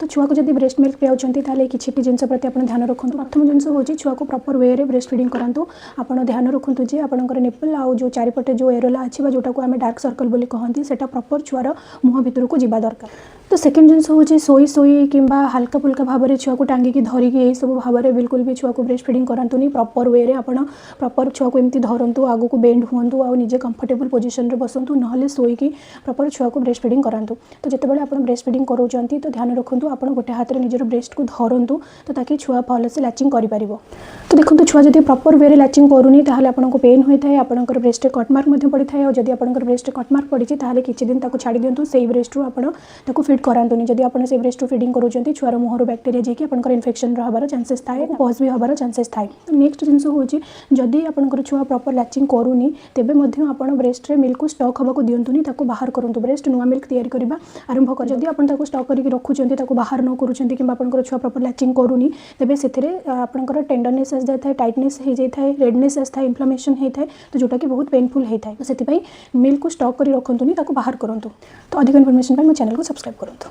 ତ ଛୁଆକୁ ଯଦି ବ୍ରେଷ୍ଟ ମିଲ୍କ ପିଆଉଛନ୍ତି, ତାହେଲେ କିଛିଟି ଜିନିଷ ପ୍ରତି ଆପଣ ଧ୍ୟାନ ରଖନ୍ତୁ। ପ୍ରଥମ ଜିନିଷ ହେଉଛି, ଛୁଆକୁ ପ୍ରପର୍ ୱେରେ ବ୍ରେଷ୍ଟ ଫିଡ଼ିଂ କରାନ୍ତୁ। ଆପଣ ଧ୍ୟାନ ରଖନ୍ତୁ ଯେ ଆପଣଙ୍କର ନିପଲ୍ ଆଉ ଯେଉଁ ଚାରିପଟେ ଯେଉଁ ଏରୋଲା ଅଛି ବା ଯେଉଁଟାକୁ ଆମେ ଡାର୍କ ସର୍କଲ୍ ବୋଲି କହନ୍ତି, ସେଇଟା ପ୍ରପର୍ ଛୁଆର ମୁହଁ ଭିତରକୁ ଯିବା ଦରକାର। ତ ସେକେଣ୍ଡ ଜିନିଷ ହେଉଛି, ଶୋଇ ଶୋଇ କିମ୍ବା ହାଲକା ଫୁଲକା ଭାବରେ ଛୁଆକୁ ଟାଙ୍ଗିକି ଧରିକି, ଏଇସବୁ ଭାବରେ ବିଲକୁଲ ବି ଛୁଆକୁ ବ୍ରେଷ୍ଟ ଫିଡ଼ିଂ କରାନ୍ତୁନି। ପ୍ରପର୍ ୱେରେ ଆପଣ ପ୍ରପର୍ ଛୁଆକୁ ଏମିତି ଧରନ୍ତୁ, ଆଗକୁ ବେଣ୍ଡ ହୁଅନ୍ତୁ ଆଉ ନିଜେ କମ୍ଫର୍ଟେବଲ୍ ପୋଜିସନ୍ରେ ବସନ୍ତୁ, ନହେଲେ ଶୋଇକି ପ୍ରପର୍ ଛୁଆକୁ ବ୍ରେଷ୍ଟ ଫିଡ଼ିଂ କରାନ୍ତୁ। ତ ଯେତେବେଳେ ଆପଣ ବ୍ରେଷ୍ଟ ଫିଡ଼ିଂ କରାଉଛନ୍ତି, ତ ଧ୍ୟାନ ରଖନ୍ତୁ, ଆପଣ ଗୋଟେ ହାତରେ ନିଜର ବ୍ରେଷ୍ଟକୁ ଧରନ୍ତୁ, ତ ତାକି ଛୁଆ ଭଲସେ ଲାଚିଂ କରିପାରିବ। ତ ଦେଖନ୍ତୁ, ଛୁଆ ଯଦି ପ୍ରପର୍ ୱେରେ ଲାଚିଂ କରୁନି, ତାହେଲେ ଆପଣଙ୍କୁ ପେନ୍ ହୋଇଥାଏ, ଆପଣଙ୍କର ବ୍ରେଷ୍ଟରେ କଟ୍ ମାର୍କ ମଧ୍ୟ ପଡ଼ିଥାଏ। ଆଉ ଯଦି ଆପଣଙ୍କର ବ୍ରେଷ୍ଟରେ କଟ୍ ମାର୍କ ପଡ଼ିଛି, ତାହେଲେ କିଛି ଦିନ ତାକୁ ଛାଡ଼ି ଦିଅନ୍ତୁ। ସେଇ ବ୍ରେଷ୍ଟରୁ ଆପଣ ତାକୁ ଫିଡ୍ କରାନ୍ତୁନି। ଯଦି ଆପଣ ସେଇ ବ୍ରେଷ୍ଟରୁ ଫିଡ଼ିଂ କରୁଛନ୍ତି, ଛୁଆର ମୁହଁରୁ ବ୍ୟାକ୍ଟେରିଆ ଯାଇକି ଆପଣଙ୍କର ଇନଫେକ୍ସନ୍ ହେବାର ଚାନ୍ସେସ୍ ଥାଏ, ପସ୍ ବି ହେବାର ଚାନ୍ସେସ୍ ଥାଏ। ତ ନେକ୍ସଟ ଜିନିଷ ହେଉଛି, ଯଦି ଆପଣଙ୍କର ଛୁଆ ପ୍ରପର୍ ଲାଚିଂ କରୁନି, ତେବେ ମଧ୍ୟ ଆପଣ ବ୍ରେଷ୍ଟରେ ମିଲ୍କକୁ ଷ୍ଟକ୍ ହେବାକୁ ଦିଅନ୍ତୁନି। ତାକୁ ବାହାର କରନ୍ତୁ। ବ୍ରେଷ୍ଟ ନୂଆ ମିଲ୍କ ତିଆରି କରିବା ଆରମ୍ଭ କର। ଯଦି ଆପଣ ତାକୁ ଷ୍ଟକ୍ କରିକି ରଖୁଛନ୍ତି, ତାକୁ ବାହାର ନ କରୁଛନ୍ତି କିମ୍ବା ଆପଣଙ୍କର ଛୁଆ ପ୍ରପର୍ ଲାଚିଂ କରୁନି, ତେବେ ସେଥିରେ ଆପଣଙ୍କର ଟେଣ୍ଡରନେସ୍ ଆସିଯାଇଥାଏ, ଟାଇଟନେସ୍ ହେଇଯାଇଥାଏ, ରେଡ଼ନେସ୍ ଆସିଥାଏ, ଇନଫ୍ଲାମେସନ୍ ହେଇଥାଏ, ତ ଯେଉଁଟାକି ବହୁତ ପେନଫୁଲ୍ ହେଇଥାଏ। ତ ସେଥିପାଇଁ ମିଲ୍କକୁ ଷ୍ଟକ୍ କରି ରଖନ୍ତୁନି, ତାକୁ ବାହାର କରନ୍ତୁ। ତ ଅଧିକ ଇନଫର୍ମେସନ୍ ପାଇଁ ମୋ ଚ୍ୟାନେଲକୁ ସବସ୍କ୍ରାଇବ୍ କରନ୍ତୁ।